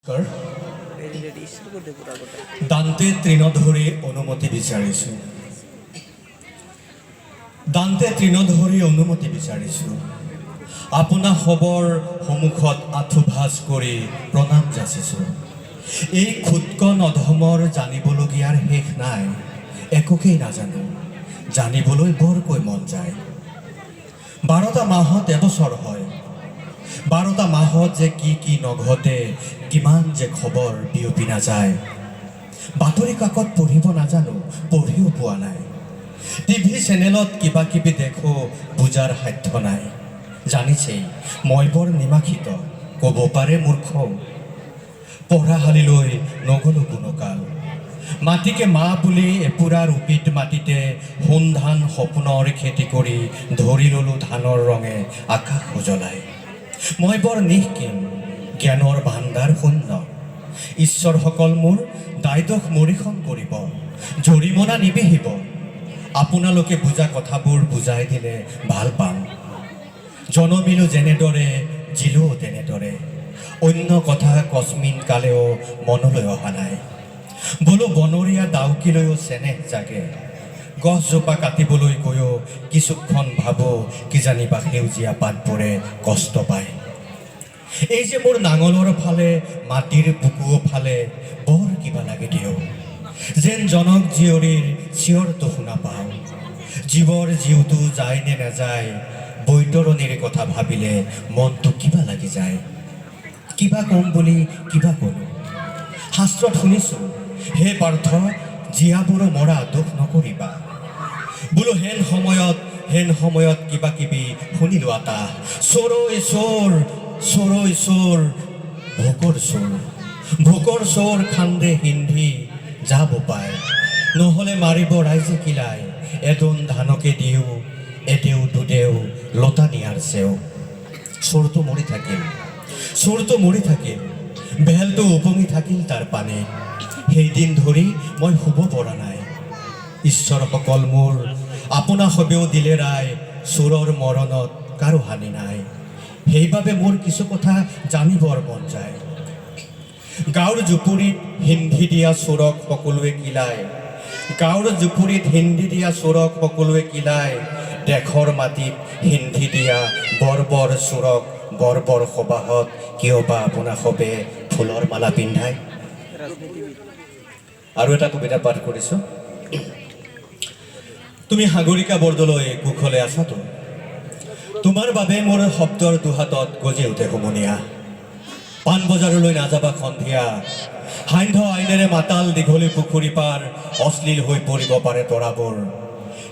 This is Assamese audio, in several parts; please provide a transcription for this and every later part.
নমস্কাৰ। দান্তে তৃণ ধৰি অনুমতি বিচাৰিছোঁ, দান্তে তৃণ ধৰি অনুমতি বিচাৰিছোঁ, আপোনাসৱৰ সন্মুখত আঁঠু ভাঁজ কৰি প্ৰণাম যাচিছোঁ। এই খুদকণ অধমৰ জানিবলগীয়াৰ শেষ নাই। একোকেই নাজানো, জানিবলৈ বৰকৈ মন যায়। 12টা মাহত এবছৰ হয়। 12টা মাহত যে কি কি নঘটে, কিমান যে খবৰ বিয়পি নাযায়! বাতৰি কাকত পঢ়িব নাজানো, পঢ়িও পোৱা নাই। টিভি চেনেলত কিবা কিবি দেখোঁ, বুজাৰ সাধ্য নাই। জানিছেই, মই বৰ নিমাখিত, ক'ব পাৰে মূৰ্খও। পঢ়াশালিলৈ নগ'লো কোনো কাল। মাটিকে মা বুলি এপুৰা ৰূপিত মাটিতে সোণ ধান সপোনৰ খেতি কৰি ধৰি ল'লোঁ ধানৰ ৰঙে আকাশ উজ্বলাই। মই বৰ নিষ্কিম, জ্ঞানৰ ভাণ্ডাৰ শূন্য। ঈশ্বৰসকল, মোৰ দায়দোষ মৰিষণ কৰিব, জৰিমনা নিবিহিব। আপোনালোকে বুজা কথাবোৰ বুজাই দিলে ভাল পাম। জনমিলো যেনেদৰে, জিলো তেনেদৰে। অন্য কথা কস্মিন কালেও মনলৈ অহা নাই। বোলো, বনৰীয়া ডাউকিলৈও চেনেহ জাগে। গছজোপা কাটিবলৈ গৈও কিছুক্ষণ ভাবোঁ, কিজানিবা সেউজীয়া পাতবোৰে কষ্ট পায়। এই যে মোৰ নাঙলৰ ফালে, মাটিৰ বুকুৰ ফালে বৰ কিবা লাগে দিওঁ, যেন জনক জীয়ৰীৰ চিঞৰটো শুনা পাওঁ। জীৱৰ জীউটো যায় নে নাযায়, বৈতৰণীৰ কথা ভাবিলে মনটো কিবা লাগি যায়। কিবা ক'ম বুলি কিবা ক'লোঁ। শাস্ত্ৰত শুনিছোঁ, হে পাৰ্থ, জীয়াবোৰো মৰা দুখ নকৰিবা। বোলো, হেন সময়ত কিবা কিবি শুনিলোঁ আতা, চোৰৈ চোৰ, চোৰৈ চোৰ, ভোকৰ চোৰ, ভোকৰ চোৰ, খান্দে সিন্ধি যাব পায়, নহ'লে মাৰিব ৰাইজে কিলাই। এদোন ধানকে দিওঁ, এদেও দুদেও লতা নিয়াৰ চেও। চোৰটো মৰি থাকিল, চোৰটো মৰি থাকিল, ভেলটো উপঙি থাকিল তাৰ পানীত। সেইদিন ধৰি মই শুব পৰা নাই। ঈশ্বৰসকল মোৰ, আপোনাসৱেও দিলে ৰায়, চোৰৰ মৰণত কাৰো হানি নাই। সেইবাবে মোৰ কিছু কথা জানিবৰ মন যায়। গাঁৱৰ জুপুৰিত হিন্ধি দিয়া চোৰক সকলোৱে কিলায়, গাঁৱৰ জুপুৰিত হিন্ধি দিয়া চোৰক সকলোৱে কিলায়, দেশৰ মাটিত হিন্ধি দিয়া বৰ বৰ চোৰক বৰ বৰ সবাহত কিয় বা আপোনাসৱে ফুলৰ মালা পিন্ধায়? আৰু এটা কবিতা পাঠ কৰিছোঁ। তুমি সাগৰিকা বৰদলৈ, কুশলে আছাতো? তোমাৰ বাবে মোৰ শব্দৰ দুহাতত গজি উঠে হুমুনিয়া। পাণবজাৰলৈ নাযাবা সন্ধিয়া। সান্ধ্য আইনেৰে মাতাল দীঘলী পুখুৰী পাৰ, অশ্লীল হৈ পৰিব পাৰে তৰাবোৰ।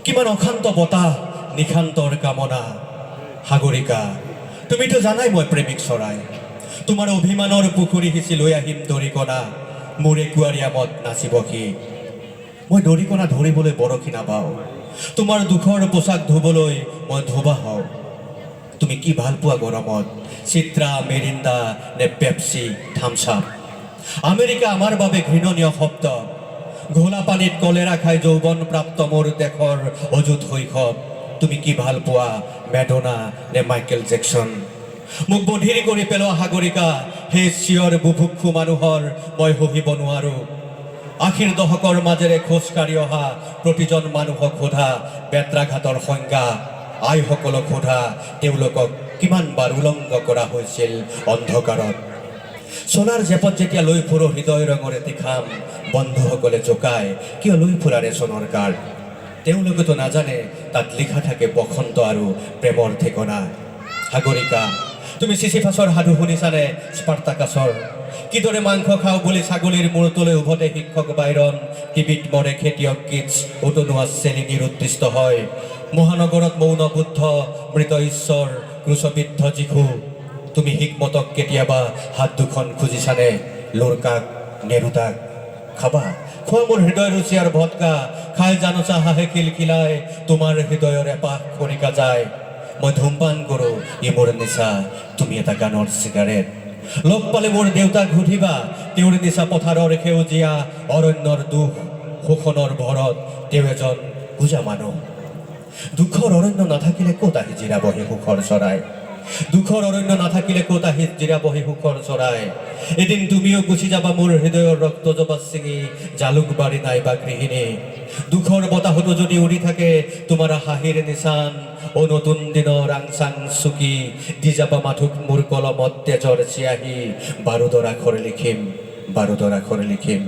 কিমান অশান্ত বতাহ, নিশান্তৰ কামনা। সাগৰিকা, তুমিতো জানাই মই প্ৰেমিক চৰাই। তোমাৰ অভিমানৰ পুখুৰী সিঁচি লৈ আহিম দৰিকণা। মোৰ একুৱাৰিয়ামত নাচিব সি। মই দৰিকণা ধৰিবলৈ বৰশী নাবাওঁ। তোমাৰ দুখৰ পোচাক ধুবলৈ মই ধোবা হওঁ। তুমি কি ভাল পোৱা গৰমত, চিত্ৰা, মেৰিণ্ডা নে পেপচি, থামছ আপ? আমেৰিকা আমাৰ বাবে ঘৃণনীয় শব্দ। ঘোলা পানীত কলেৰা খাই যৌৱন প্ৰাপ্ত মোৰ দেশৰ অযুত শৈশৱ। তুমি কি ভাল পোৱা, মেডোনা নে মাইকেল জেকচন? মোক বধিৰ কৰি পেলোৱা সাগৰিকা, সেই চিঞৰ বুভুক্ষু মানুহৰ মই সহিব নোৱাৰোঁ। 80ৰ দশকৰ মাজেৰে খোজকাঢ়ি অহা প্ৰতিজন মানুহক সোধা বেত্ৰাঘাতৰ সংজ্ঞা। আইসকলক সোধা, তেওঁলোকক কিমান বাৰ উলংগ কৰা হৈছিল অন্ধকাৰত। চোলাৰ জেপত যেতিয়া লৈ ফুৰো হৃদয় ৰঙৰ এটি খাম, বন্ধুসকলে জোকায়, কিয় লৈ ফুৰা ৰেচনৰ কাৰ্ড? তেওঁলোকেতো নাজানে তাত লিখা থাকে বসন্ত আৰু প্ৰেমৰ ঠিকনা। সাগৰিকা, তুমি চিচিফাছৰ সাধু শুনিছানে স্পাৰ্টাকাছৰ? কিদৰে মাংস খাওঁ বুলি ছাগলীৰ মূৰটোলৈ উভতে শিক্ষক বাইৰন, টিবিত মৰে খেতিয়ক কিটছ, উতনুৱা চেলি নিৰুদ্দিষ্ট হয়। মহানগৰত মৌন বুদ্ধ, মৃত ঈশ্বৰ, ক্ৰুচবিদ্ধ যীশু। তুমি হিকমতক কেতিয়াবা হাত দুখন খুজিছানে? লোৰকাক, নেৰুতাক? খাবা, খোৱা মোৰ হৃদয় ৰুচিয়াৰ ভটকা। খাই জানোচা হাঁহে খিলখিলাই তোমাৰ হৃদয়ৰ এপাহ খৰিকা যায়। মই ধূমপান কৰোঁ, ই মোৰ নিচা। তুমি এটা গানৰ চিগাৰেট। লগ পালে মোৰ দেউতাক সুধিবা, তেওঁৰ নিচা পথাৰৰ সেউজীয়া, অৰণ্যৰ দুখ, শোষণৰ ভৰত তেওঁ এজন কুজা মানুহ। দুখৰ অৰণ্য নাথাকিলে ক'ত আহি জিৰাব সেই সুখৰ চৰাই? দুখৰ অৰণ্য নাথাকিলে ক'ত আহি জিৰাবহি সুখৰ চৰাই? এদিন তুমিও গুচি যাবা মোৰ হৃদয়ৰ ৰক্ত জবা ছিঙি, জালুকবাৰী নাইবা গৃহিণী। দুখৰ বতাহতো যদি উৰি থাকে তোমাৰ হাঁহিৰ নিচান, অ নতুন দিনৰ আংচাং চুকি দি যাবা মাথোক মোৰ কলমত তেজৰ চিয়াহী। বাৰুদৰ আখৰ লিখিম, বাৰুদৰ আখৰ লিখিম।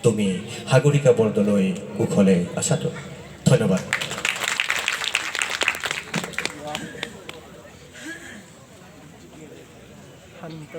তুমি সাগৰিকা বৰদলৈ কুশলে আছাতো? ধন্যবাদ। শান্ত।